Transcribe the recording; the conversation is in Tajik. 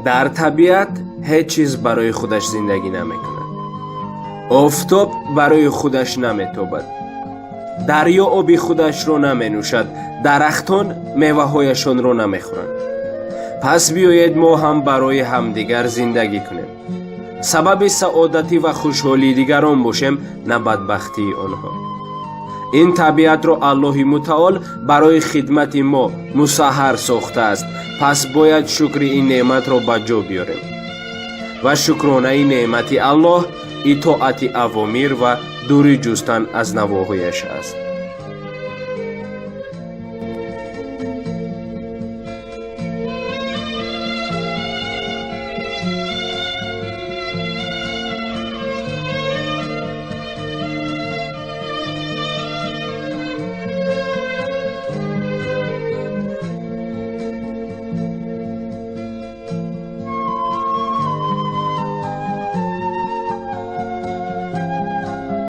Дар табиат ҳеҷ чиз барои худаш зиндагӣ намекунад. Офтоб барои худаш наметобад, дарё оби худашро наменӯшад, дарахтон меваҳояшонро намехӯранд. Пас биёед, мо ҳам барои ҳамдигар зиндагӣ кунем, сабаби саодатӣ ва хушҳолии дигарон бошем, на бадбахтии онҳо. Ин табиатро Аллоҳи Мутаол барои хидмати мо мусаххар сохтааст. Пас бояд шукри ин неъматро ба ҷо биёрем ва шукронаи неъмати Аллоҳ итоати авомир ва дурӣ ҷустан аз навоҳияш аст.